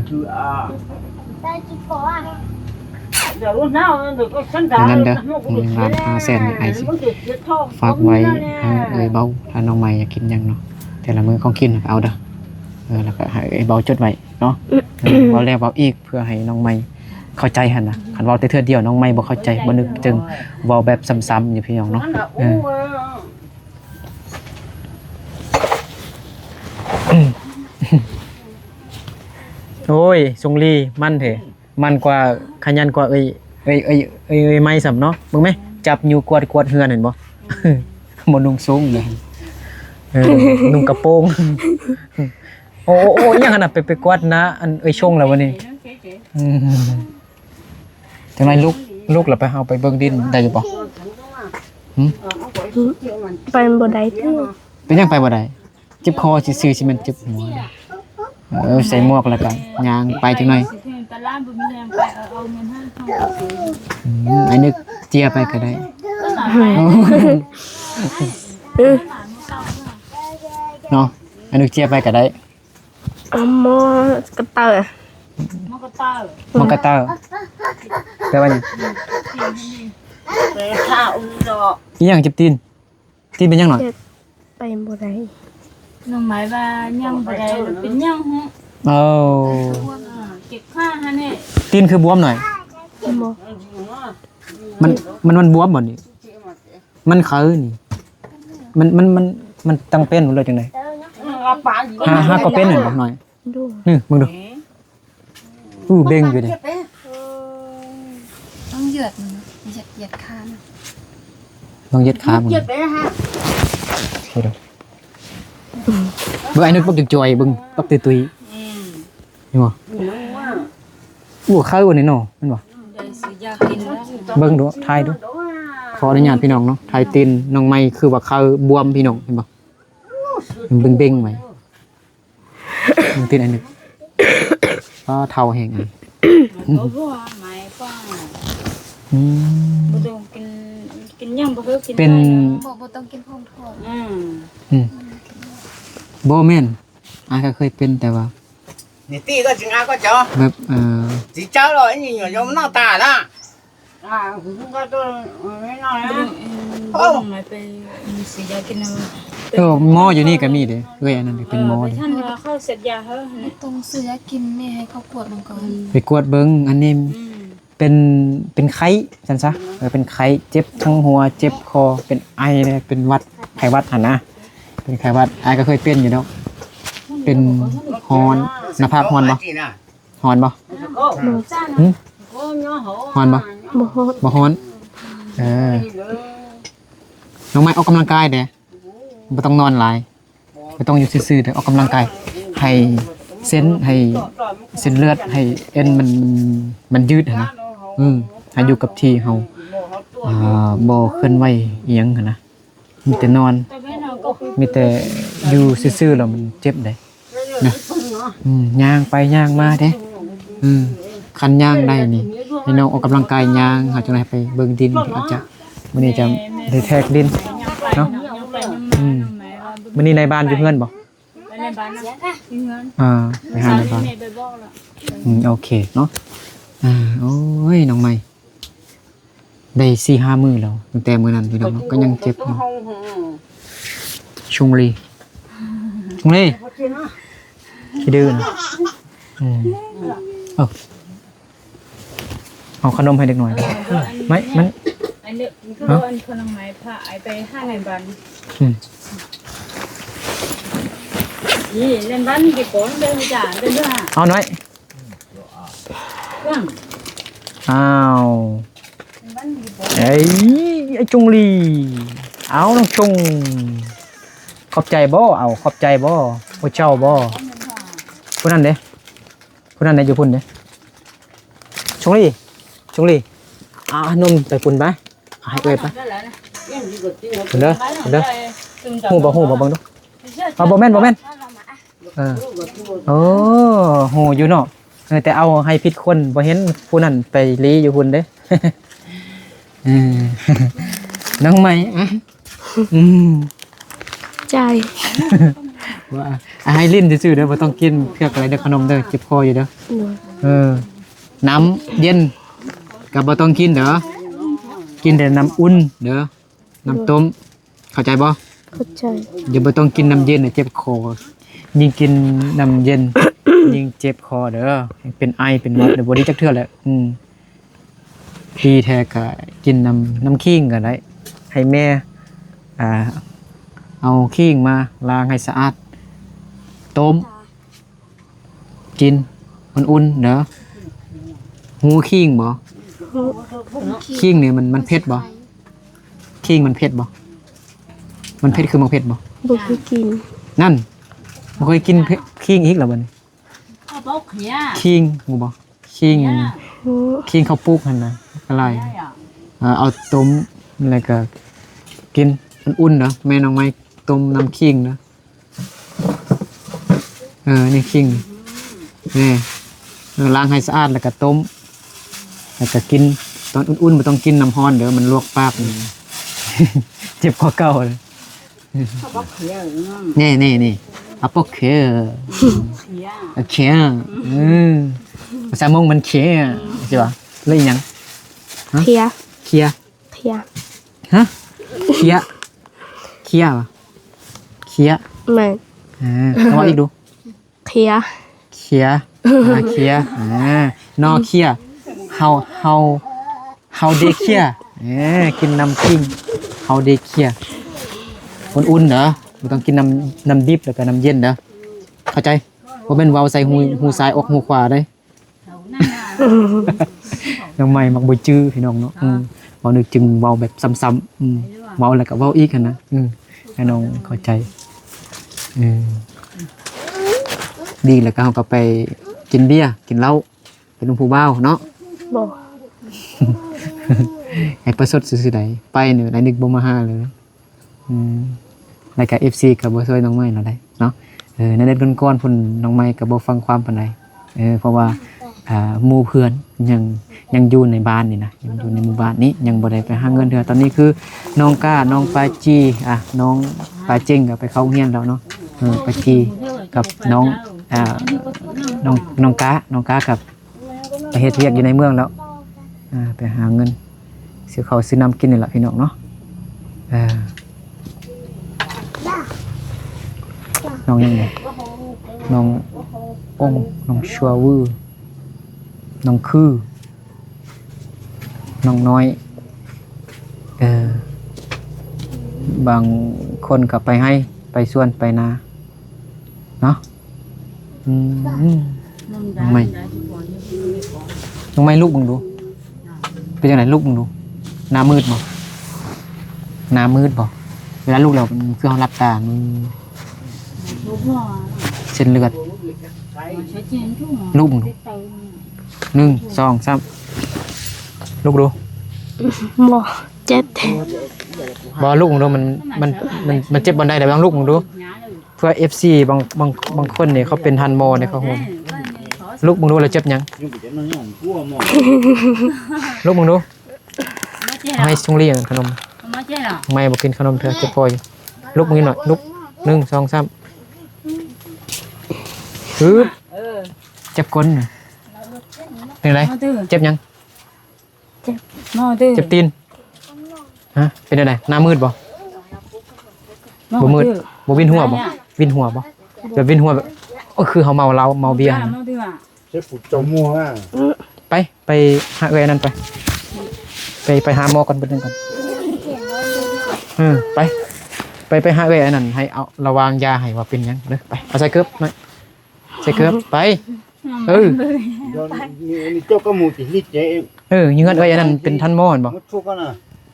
ອັນນັ້ນເດີ ໜຶ່ງລ້ານຫ້າແສນນີ້ ອ້າຍຊິຝາກໄວ້ໃຫ້ເອື້ອຍເບົາ ຖ້ານ້ອງໃໝ່ຢາກກິນຫຍັງເນາະ ແຕ່ລະມື້ຂອງກິນກໍເອົາເດີ. ເອີ ແລ້ວກໍໃຫ້ເອື້ອຍເບົາຈົດໄວ້ເນາະ ເອີ ເວົ້າແລ້ວເວົ້າອີກ ເພື່ອໃຫ້ນ້ອງໃໝ່ເຂົ້າໃຈຫັ້ນນະ. ຄັນເວົ້າແຕ່ເທື່ອດຽວ ນ້ອງໃໝ່ບໍ່ເຂົ້າໃຈ ບໍ່ນຶກຈຶ່ງເວົ້າແບບຊ້ຳໆຢູ່ ພີ່ນ້ອງເນາະ. ເອີ ໂອ້ຍ ຊົງລີ ມັນແທ້ ມັນກວ່າ ຂະຫຍັນກວ່າເອື້ອຍ ເອື້ອຍ ເອື້ອຍ ເອື້ອຍໃໝ່ຊ້ຳເນາະ. ເບິ່ງແມ ຈັບຢູ່ກວາດ ກວາດເຮືອນ ເຫັນບໍ່? ບໍ່ນຸ່ງສູງເລີຍ ເອີ ນຸ່ງກະໂປງ. ໂອ້ ໂອ້ ໂອ້ ອີ່ຫຍັງຫັ້ນນະ ໄປ ໄປກວາດນາອັນເອື້ອຍຊົງແລ້ວວະນີ້. ອືມ ຈັ່ງໃດລູກ ລູກລະໄປ ເຮົາໄປເບິ່ງດິນໄດ້ຢູ່ບໍ່? ຫື ໄປບໍ່ໄດ້ຕິ. ເປັນຫຍັງໄປບໍ່ໄດ້? ເຈັບຄໍຊື່ໆ ຊິແມ່ນເຈັບຫົວ. ເອີ ໃສ່ໝວກແລ້ວກໍຍ່າງໄປຈັກໜ້ອຍ. ອືມ ອ້າຍນຶກເຈຍໄປກໍໄດ້ ເນາະ ອ້າຍນຶກເຈຍໄປກໍໄດ້. ໝໍກະເຕີ ໝໍກະເຕີ ແປວ່າຫຍັງ? ອີ່ຫຍັງເຈັບຕີນ? ຕີນເປັນຫຍັງໜ້ອຍ? ເຈັບ ໄປບໍ່ໄດ້. ນ້ອງໄມ້ວ່າຍ່າງບໍ່ໄດ້ ເປັນຫຍັງຫື? ເອີ ເຈັບຂາຫັ້ນແຫຼະ. ຕີນຄືບວມໜ້ອຍ? ບໍ່ ມັນ ມັນ ມັນບວມບໍ່ນີ້? ມັນເຄີນີ້ ມັນ ມັນ ມັນ ມັນຕັ້ງເປັນບໍ່ ຫຼືຈັ່ງໃດ? ຫາ ຫາກໍເປັນແມ່ນບໍ່ໜ້ອຍ? ນີ້ເບິ່ງດູ. ອູ້ ເບັງຢູ່ເດ້. ຕ້ອງເຫຢີດມັນເນາະ ເຫຢີດ ເຫຢີດຂາມັນ ລອງເຫຢີດຂາມັນ. ໂອເຄເດີ. ເບິ່ງ ອ້າຍນຶກບັກຈອຍໆ ເບິ່ງບັກຕຸ້ຍໆ. ອືມ ເຫັນບໍ່? ອູ້ ເຄີອັນນີ້ເນາະ ແມ່ນບໍ່? ໄດ້ຊື້ຢາກິນແລ້ວ. ເບິ່ງດູ ຖ່າຍດູ. ຂໍອະນຸຍາດພີ່ນ້ອງເນາະ ຖ່າຍຕີນນ້ອງໃໝ່ ຄືວ່າເຄີບວມ ພີ່ນ້ອງ ເຫັນບໍ່? ເບັງໆໄວ້. ມັນຕິດອັນໜຶ່ງ ກໍເຖົ້າແຮງອັນ ບໍ່ ບໍ່ ໝາຍຄວາມ ອືມ ບໍ່ຕ້ອງກິນ ກິນຫຍັງບໍ່ເຄີຍກິນ ເປັນ ບໍ່ ບໍ່ຕ້ອງກິນຂອງທອດ. ອືມ ອືມ ບໍ່ແມ່ນ ອ້າຍກໍເຄີຍເປັນ ແຕ່ວ່າ ນີ້ຕີກໍຊິງາກໍເຈົ້າ ແບບ ເອີ ຊິເຈົ້າຫຼອຍນີ້ຍອມໜ້າຕາລະ. ອ່າ ຄືວ່າຕົວນ້ອຍໆ ເອີ ໝໍຢູ່ນີ້ກໍມີເດ້ ເອື້ອຍອັນນັ້ນເປັນໝໍເດ້. ຕ້ອງຊື້ຢາກິນ ແມ່ໃຫ້ເຂົາກວດມັນກ່ອນ ໄປກວດເບິ່ງ. ອັນນີ້ ອືມ ເປັນ ເປັນໄຂ້ຊັ້ນຊະ ເອີ ເປັນໄຂ້ ເຈັບທັງຫົວ ເຈັບຄໍ ເປັນໄອ ເປັນຫວັດ ໄຂ້ຫວັດຫັ້ນນະ ເປັນໄຂ້ຫວັດ. ອ້າຍກໍເຄີຍເປັນຢູ່ດອກ ເປັນຮ້ອນ ໜ້າຜາກຮ້ອນບໍ່? ຮ້ອນບໍ່? ຫື? ຮ້ອນບໍ່? ບໍ່ຮ້ອນ ບໍ່ຮ້ອນ. ເອີ ນ້ອງໃໝ່ອອກກຳລັງກາຍແດ່ ບໍ່ຕ້ອງນອນຫຼາຍ ບໍ່ຕ້ອງຢູ່ຊື່ໆເດີ ອອກກຳລັງກາຍ ໃຫ້ເສັ້ນ ໃຫ້ເສັ້ນເລືອດ ໃຫ້ເອັນມັນ ມັນ ມັນຍືດຫັ້ນນະ. ອືມ ໃຫ້ຢູ່ກັບທີ່ເຮົາ ອ່າ ບໍ່ເຄື່ອນໄຫວອີ່ຫຍັງຫັ້ນນະ. ມີແຕ່ນອນ ມີແຕ່ຢູ່ຊື່ໆແລ້ວມັນເຈັບເດ້ນະ. ອືມ ຍ່າງໄປຍ່າງມາເດ້. ອືມ ຄັນຍ່າງໄດ້ນີ້ ໃຫ້ນ້ອງອອກກຳລັງກາຍຍ່າງ ເຮົາຈັ່ງໄດ້ໄປເບິ່ງດິນ ອາດຈະ ມື້ນີ້ຈະໄດ້ແທກດິນເນາະ. ອືມ ມື້ນີ້ນາຍບ້ານຢູ່ເຮືອນບໍ່? ອ່າ ໄປຫານາຍບ້ານ. ອືມ ໂອເຄເນາະ. ອ່າ ໂອ້ຍ ນ້ອງໃໝ່ ໄດ້ສີ່ຫ້າມື້ແລ້ວ ຕັ້ງແຕ່ມື້ນັ້ນ ພີ່ນ້ອງເນາະ ກໍຍັງເຈັບເນາະ. ຊຸງລີ ຊຸງລີ ຂີ້ດື້ນະ. ອືມ ເອີ ເອົາຂະໜົມໃຫ້ເດັກນ້ອຍ. ເອີ ໄມ້ ມັນ ອັນນີ້ ຮະ? ອັນຂະໜົມໄມ້ພາໄອໄປຫານາຍບ້ານ. ອືມ ນີ້ນາຍບ້ານໄປກ່ອນເດີຈ້າ ເດີ ເດີ. ເອົາໜ້ອຍ ອ້າວ ເອີຍ ໄອ້ຈຸງລີ ໄອ ເອົາ ນ້ອງຊົງ ຂອບໃຈບໍ່? ເອົາ ຂອບໃຈບໍ່? ຜູ້ເຈົ້າບໍ່? ຜູ້ນັ້ນເດ້? ຜູ້ນັ້ນເດ້? ຢູ່ພຸ້ນເດ້? ຊົງລີ ຊົງລີ ເອົາໜົມໄປພຸ້ນໄປ ເອົາໃຫ້ເອື້ອຍໄປ ເດີ ເດີ ຮູ້ບໍ່? ຮູ້ບໍ່? ເບິ່ງດູ ເອົາ ບໍ່ແມ່ນ ບໍ່ແມ່ນ ເອີ ໂອ້ ຮູ້ຢູ່ເນາະ ເອີ ແຕ່ເອົາໃຫ້ຜິດຄົນ ບໍ່ເຫັນຜູ້ນັ້ນໄປລີ້ຢູ່ພຸ້ນເດ້ ເອີ ນ້ອງໃໝ່ ອະ ອືມ ໃຈ ວ່າ ອະ ໃຫ້ຫຼິ້ນຊື່ໆເດີ ບໍ່ຕ້ອງກິນເຜືອກອະໄລເດີ ຂະໜົມເດີ ເຈັບຄໍຢູ່ເດີ ໂດຍ ເອີ ນ້ຳເຢັນກໍບໍ່ຕ້ອງກິນເດີ ກິນແຕ່ນ້ຳອຸ່ນເດີ ນ້ຳຕົ້ມ ເຂົ້າໃຈບໍ່? ເຂົ້າໃຈ ຢ່າ ບໍ່ຕ້ອງກິນນ້ຳເຢັນນະ ເຈັບຄໍ ຍິ່ງກິນນ້ຳເຢັນ ຍິ່ງເຈັບຄໍເດີ ເປັນໄອເປັນຫວັດ ບໍ່ດີຈັກເທື່ອແຫຼະ ອືມ ດີແທ້ກະກິນນ້ຳ ນ້ຳຂີງກໍໄດ້ ໃຫ້ແມ່ ອ່າ ເອົາຂີງມາລ້າງໃຫ້ສະອາດ ຕົ້ມ ກິນອຸ່ນໆເດີ ຮູ້ຂີງບໍ່? ຮູ້ ຂີງນີ້ມັນ ມັນເຜັດບໍ່? ຂີງມັນເຜັດບໍ່? ມັນເຜັດຄືໝາກເຜັດບໍ່? ບໍ່ເຄີຍກິນ ນັ້ນ ບໍ່ເຄີຍກິນເຜັດ ຂີງອີກແລ້ວບັດນີ້ ຂີງຮູ້ບໍ່? ຂີງ ຮູ້ ຂີງເຂົາປູກຫັ້ນນະ ກະຫຼາຍ ເອົາຕົ້ມ ແລ້ວກະກິນອຸ່ນໆເດີ ແມ່ນ້ອງໃໝ່ຕົ້ມນ້ຳຂີງເດີ. ເອີ ນີ້ຂີງ ນີ້ ເອີ ລ້າງໃຫ້ສະອາດແລ້ວກະຕົ້ມ ແລ້ວກະກິນຕອນອຸ່ນໆ ບໍ່ຕ້ອງກິນນ້ຳຮ້ອນເດີ ມັນລວກປາກ ເຈັບກວ່າເກົ່າເລີຍ ນີ້ ນີ້ ນີ້ ອາປອກເຄ ອາເຄ ເອີ ພາສາມົ້ງມັນເຄ ຊິວ່າ ແລ້ວອີຫຍັງ? ຮະ? ເຄຍ ເຄຍ ເຄຍ ຮະ? ເຄຍ ເຄຍຫວາ? ເຄຍ ແມ່ນ ເອີ ເອົາເວົ້າອີກດູ ເຄຍ ເຄຍ ອາ ເຄຍ ອາ ໜໍ່ເຄຍ ເຮົາ ເຮົາ ເຮົາເດເຄຍ ເອີ ກິນນ້ຳຂີງ ເຮົາເດເຄຍ ອຸ່ນໆເດີ ບໍ່ຕ້ອງກິນນ້ຳ ນ້ຳດິບ ແລ້ວກະນ້ຳເຢັນເດີ ເຂົ້າໃຈ? ບໍ່ແມ່ນເວົ້າໃສ່ຫູ ຫູຊ້າຍອອກຫູຂວາເດ້. ນ້ອງໃໝ່ມັກບໍ່ຈື່ພີ່ນ້ອງເນາະ ອືມ ເວົ້ານຶກຈຶ່ງເວົ້າແບບຊ້ຳໆ ອືມ ເວົ້າແລ້ວກໍເວົ້າອີກຫັ້ນນະ ອືມ ໃຫ້ນ້ອງເຂົ້າໃຈ ເອີ ດີແລ້ວກໍເຮົາກໍໄປກິນເບຍ ກິນເຫຼົ້າ ເປັນຜູ້ບ່າວເນາະ ບໍ່ ໃຫ້ປະຊົດຊື່ໆໃດ ໄປນີ້ໄດ້ນຶກບໍ່ມາຫາເລີຍ. ອືມ ແລ້ວກະເອັຟຊີກໍບໍ່ຊ່ວຍນ້ອງໃໝ່ແລ້ວໄດ໋ເນາະ ເອີ ໃນເດືອນກ່ອນໆພຸ້ນ ນ້ອງໃໝ່ກໍບໍ່ຟັງຄວາມປານໃດ ເອີ ເພາະວ່າ ອ່າ ໝູ່ເພື່ອນຍັງ ຍັງຢູ່ໃນບ້ານນີ້ນະ ຍັງຢູ່ໃນໝູ່ບ້ານນີ້ ຍັງບໍ່ໄດ້ໄປຫາເງິນເທື່ອ ຕອນນີ້ຄືນ້ອງກ້າ ນ້ອງປາຈີ ອ່າ ນ້ອງປາເຈັງກໍໄປເຂົ້າໂຮງຮຽນແລ້ວເນາະ ເອີ ປາຈີກັບນ້ອງ ອ່າ ນ້ອງ ນ້ອງກ້າ ນ້ອງກ້າກັບ ໄປເຮັດວຽກຢູ່ໃນເມືອງແລ້ວ ອ່າ ໄປຫາເງິນຊື້ເຂົ້າຊື້ນ້ຳກິນນີ້ລະພີ່ນ້ອງເນາະ ເອີ ນ້ອງຫຍັງນີ້ ນ້ອງອົງ ນ້ອງຊົວວື ນ້ອງຄື ນ້ອງນ້ອຍ ເອີ ບາງຄົນກໍໄປໄຮ່ໄປສວນໄປນາເນາະ. ອືມ ນ້ອງໃໝ່ ນ້ອງໃໝ່ລຸກເບິ່ງດູ ເປັນຈັ່ງໃດ? ລຸກເບິ່ງດູ ໜ້າມືດບໍ່? ໜ້າມືດບໍ່? ເວລາລຸກແລ້ວ ຄືເຮົາຫຼັບຕາ ມັນເສັ້ນເລືອດ ລຸກເບິ່ງດູ ໜຶ່ງ ສອງ ສາມ ລຸກດູ ບໍ່ ເຈັບ ບໍ່ ລຸກເບິ່ງດູ ມັນ ມັນ ມັນ ມັນເຈັບບ່ອນໃດ? ລອງລຸກເບິ່ງດູ. ເພື່ອເອັຟຊີບາງ ບາງ ບາງຄົນນີ້ເຂົາເປັນທ່ານໝໍໃນເຂົາໂຮມ ລຸກເບິ່ງດູວ່າເຈັບຫຍັງ ລຸກເບິ່ງດູ ໃຫ້ຊຸງລີຂະໜົມ ແມ່ບໍ່ກິນຂະໜົມເທື່ອ ເຈັບຄໍຢູ່ ລຸກເບິ່ງອີກໜ້ອຍ ລຸກ ໜຶ່ງ ສອງ ສາມ ຮຶບ ເຈັບກົ້ນ ເປັນໃດ ເຈັບຫຍັງ? ເຈັບ ເຈັບຕີນ ຮະ ເປັນແນວໃດ? ໜ້າມືດບໍ່? ບໍ່ມືດ ບໍ່ວິນຫົວບໍ່? ວິນຫົວບໍ່? ແບບວິນຫົວແບບ ໂອ້ ຄືເຮົາເມົາເຫຼົ້າເມົາເບຍຫັ້ນນະ ເຈັບປູດເຈົ້າມົວ ໄປ ໄປຫາເອື້ອຍອັນນັ້ນໄປ ໄປ ໄປຫາໝໍກ່ອນ ເບິ່ງກ່ອນ ເອີ ໄປ ໄປ ໄປຫາເອື້ອຍອັນນັ້ນ ໃຫ້ເອົາລະວາງຢາໃຫ້ວ່າເປັນຫຍັງເດີ ໄປ ເອົາໃສ່ເກີບໜ້ອຍ ໃສ່ເກີບ ໄປ ເອີ ເຈົ້າກໍໝູຕິລິເຈ ເອີ ຢູ່ເຮືອນເອື້ອຍອັນນັ້ນເປັນທ່ານໝໍແມ່ນບໍ່?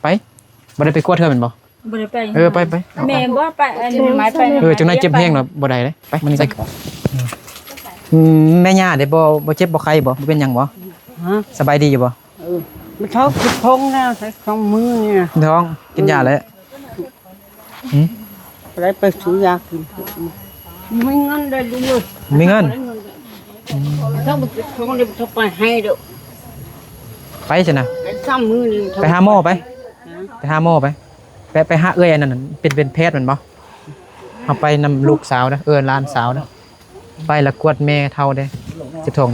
ໄປ ບໍ່ໄດ້ໄປກວດເທື່ອແມ່ນບໍ່? ບໍ່ໄດ້ໄປ. ເອີ ໄປ ໄປ ເອົາ ແມ່ບໍ່ໄປ ອັນນີ້ໄປ ເອີ ຈັ່ງໃດເຈັບແຮງແລ້ວບໍ່ໄດ້ເດ້. ໄປ ມານີ້ໃສ່. ອືມ ແມ່ຍ່າເດ້ ບໍ່ ບໍ່ເຈັບບໍ່ໄຂ້ບໍ່? ບໍ່ເປັນຫຍັງບໍ່? ຮະ? ສະບາຍດີຢູ່ບໍ່? ເອີ ມັນທ້ອງ ເຈັບທ້ອງນະ ສອງມື້ນີ້ນະ ທ້ອງ ກິນຢາແລ້ວ. ຫືມ ໄປ ໄປຊື້ຢາກິນ. ມີເງິນໄດ້ລູກເອີຍ ມີເງິນ. ອືມ ຖ້າບໍ່ເຈັບທ້ອງເດ້ ບໍ່ຕ້ອງໄປໃຫ້ເດີ້. ໄປຊັ້ນນະ ໄປສາມມື້ນີ້ ໄປຫາໝໍໄປ. ຮະ? ໄປຫາໝໍໄປ. ໄປ ໄປຫາເອື້ອຍອັນນັ້ນ ເປັນ ເປັນແພດແມ່ນບໍ່? ເຮົາໄປນຳລູກສາວເດີ ເອີ ຫຼານສາວເດີ. ໄປລະກວດແມ່ເຖົ້າເດ້ ເຈັບທ້ອງ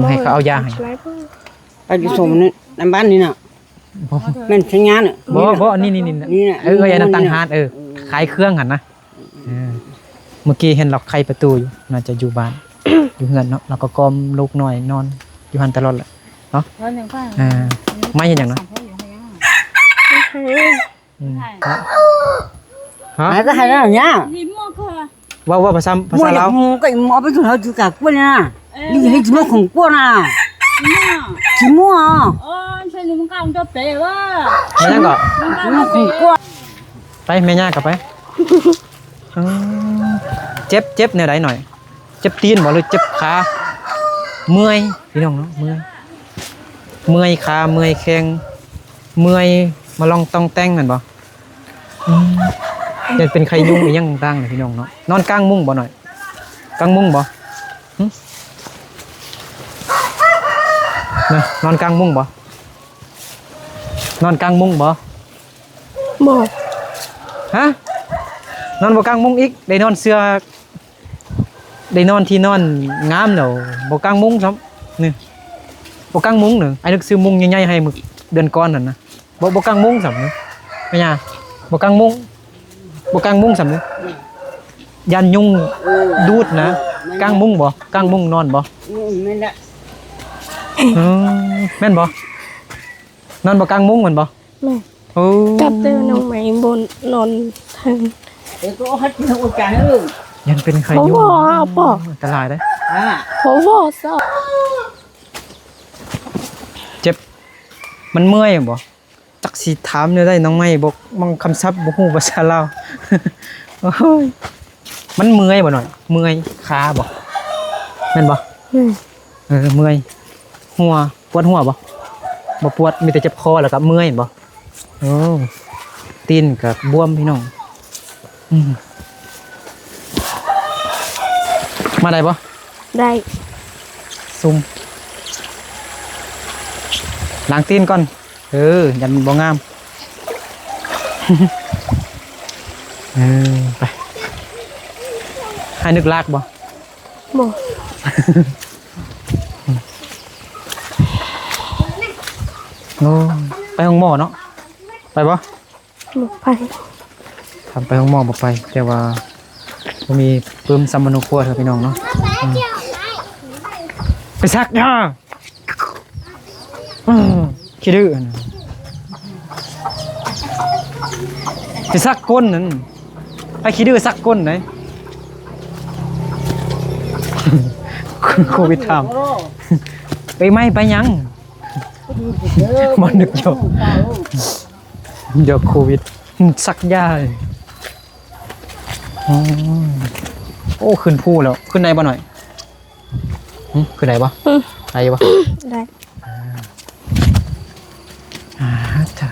ໃຫ້ເຂົາເອົາຢາໃຫ້. ໄປຢູ່ສົມນີ້ ນຳບ້ານນີ້ນະ. ບໍ່ ແມ່ນໄຊຍານະ. ບໍ່ ບໍ່ ອັນນີ້ ນີ້ ນີ້ ນີ້ນະ ເອີ ເອື້ອຍອັນນັ້ນຕັ້ງຮ້ານ ເອີ ຂາຍເຄື່ອງຫັ້ນນະ. ເອີ ເມື່ອກີ້ເຫັນລັອກໄຂປະຕູຢູ່ ໜ້າຈະຢູ່ບ້ານ ຢູ່ເຮືອນເນາະ ແລ້ວກໍກອມລູກນ້ອຍນອນຢູ່ຫັ້ນຕະຫຼອດແຫຼະເນາະ. ເອີ ມາເຮັດຫຍັງນະ? ອືມ ຮະ? ຫາກໍໃຫ້ແລ້ວຍາ ເວົ້າ ເວົ້າພາສາ ພາສາລາວ. ກໍເອົາໄປສູ່ເຮົາຢູ່ກາກວນນະ. ນີ້ເຮັດຊິມາຂອງກວນນະ ຊິມົວ. ເອີ ໃສ່ໜຶ່ງກາງຕົວເປວ່າ ແມ່ນຫຍັງກໍ ຊິມາຂອງກວນ. ໄປ ແມ່ຍ່າກໍໄປ. ເອີ ເຈັບ ເຈັບແນວໃດໜ້ອຍ? ເຈັບຕີນບໍ່ ຫຼືເຈັບຂາ? ເມື່ອຍ ພີ່ນ້ອງເນາະ ເມື່ອຍ ເມື່ອຍຂາ ເມື່ອຍແຂ້ງ ເມື່ອຍມາລອງຕ້ອງແຕ່ງແມ່ນບໍ່? ອືມ ຢ້ານເປັນໄຂ້ຍຸງອີ່ຫຍັງຕ່າງໆນະ ພີ່ນ້ອງເນາະ. ນອນກາງມຸ້ງບໍ່ໜ້ອຍ? ກາງມຸ້ງບໍ່? ຫຶ ນະ ນອນກາງມຸ້ງບໍ່? ນອນກາງມຸ້ງບໍ່? ບໍ່. ຮະ? ນອນບໍ່ກາງມຸ້ງອີກ ໄດ້ນອນເສື່ອ ໄດ້ນອນທີ່ນອນງາມແລ້ວ ບໍ່ກາງມຸ້ງຊ້ຳ. ນີ້ ບໍ່ກາງມຸ້ງເນາະ. ອ້າຍນຶກຊື້ມຸ້ງໃຫຍ່ໆໃຫ້ມື້ເດືອນກ່ອນຫັ້ນນະ. ບໍ່ ບໍ່ກາງມຸ້ງຊ້ຳນີ້ ແມ່ຍ່າ ບໍ່ກາງມຸ້ງ ບໍ່ກາງມຸ້ງຊ້ຳນີ້ ຢ້ານຍຸງດູດນະ. ເອີ ກາງມຸ້ງບໍ່? ກາງມຸ້ງນອນບໍ່? ອືມ ແມ່ນລະ. ເອີ ແມ່ນບໍ່? ນອນບໍ່ກາງມຸ້ງແມ່ນບໍ່? ແມ່ນ. ໂອ້ ກັບແຕ່ນ້ອງໄມ້ບໍ່ນອນເທິງ. ເອີ ກໍເອົາໃຫ້ກິນໂອຈານເອີ ຢ້ານເປັນໄຂ້ຍຸງ ເພາະວ່າ ອັນຕະລາຍເດ້. ອ່າ ເພາະວ່າ ເຈັບ ມັນເມື່ອຍບໍ່? ຈັກຊິຖາມແນວໃດ ນ້ອງໄມ້ບໍ່ ບາງຄຳສັບບໍ່ຮູ້ພາສາລາວ. ໂອ້ຍ ມັນເມື່ອຍບໍ່ໜ້ອຍ? ເມື່ອຍຂາບໍ່? ແມ່ນບໍ່? ແມ່ນ. ເອີ ເມື່ອຍຫົວ ປວດຫົວບໍ່? ບໍ່ປວດ ມີແຕ່ເຈັບຄໍ ແລ້ວກໍເມື່ອຍບໍ່? ໂອ້ ຕີນກໍບວມ ພີ່ນ້ອງ. ອືມ ມາໄດ້ບໍ່? ໄດ້. ຊຸ່ມ ລ້າງຕີນກ່ອນ. ເອີ ຢ້ານມັນບໍ່ງາມ. ເອີ ໄປ ໃຫ້ນຶກລາກບໍ່? ບໍ່. ໂອ້ ໄປໂຮງໝໍເນາະ ໄປບໍ່? ບໍ່ໄປ. ຄັນໄປໂຮງໝໍບໍ່ໄປ ແຕ່ວ່າບໍ່ມີປຶ້ມສຳມະໂນຄົວເດີພີ່ນ້ອງເນາະ. ອືມ ໄປສັກຢາ. ອືມ ຂີ້ດື້ຫັ້ນນະ ໄປສັກກົ້ນນັ້ນ. ໄປຂີ້ດື້ສັກກົ້ນໄດ໋. ໂຄວິດຖາມ ໄປໄໝ້ໄປຫຍັງ? ບໍ່ນຶກຢອກ ຢອກໂຄວິດ ສັກຢາ. ອືມ ໂອ້ ຂຶ້ນພູແລ້ວ ຂຶ້ນໄດ້ບໍ່ໜ້ອຍ? ຫຶ ຂຶ້ນໄດ້ບໍ່? ອືມ ໄດ້ຢູ່ບໍ່? ໄດ້. ອ່າ ອ່າ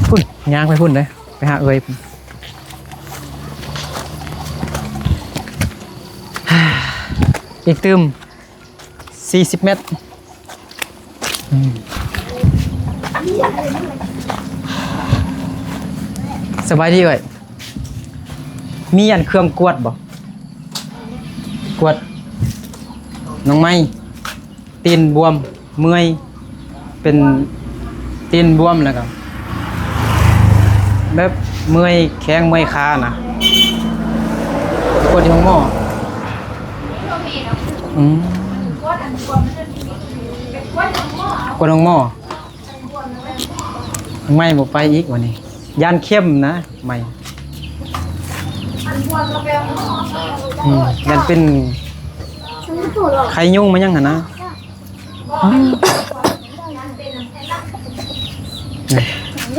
ພຸ້ນ ຍ່າງໄປພຸ້ນເດ້ ໄປຫາເອື້ອຍພຸ້ນ. ອີກຕື່ມສີ່ສິບແມັດ. ອືມ ສະບາຍດີເອື້ອຍ. ມີອັນເຄື່ອງກວດບໍ່? ກວດນ້ອງໄມ້ ຕີນບວມ ເມື່ອຍ ເປັນຕີນບວມ ແລ້ວກໍແບບເມື່ອຍແຂ້ງເມື່ອຍຂານະ. ກວດຢູ່ໂຮງໝໍ. ອືມ ກວດໂຮງໝໍ. ໄມ້ບໍ່ໄປອີກວັນນີ້ ຢ້ານເຂັມນະ ໄມ້. ອືມ ຢ້ານເປັນໄຂ້ຍຸງມາຫຍັງຫັ້ນນະ. ອືມ ນີ້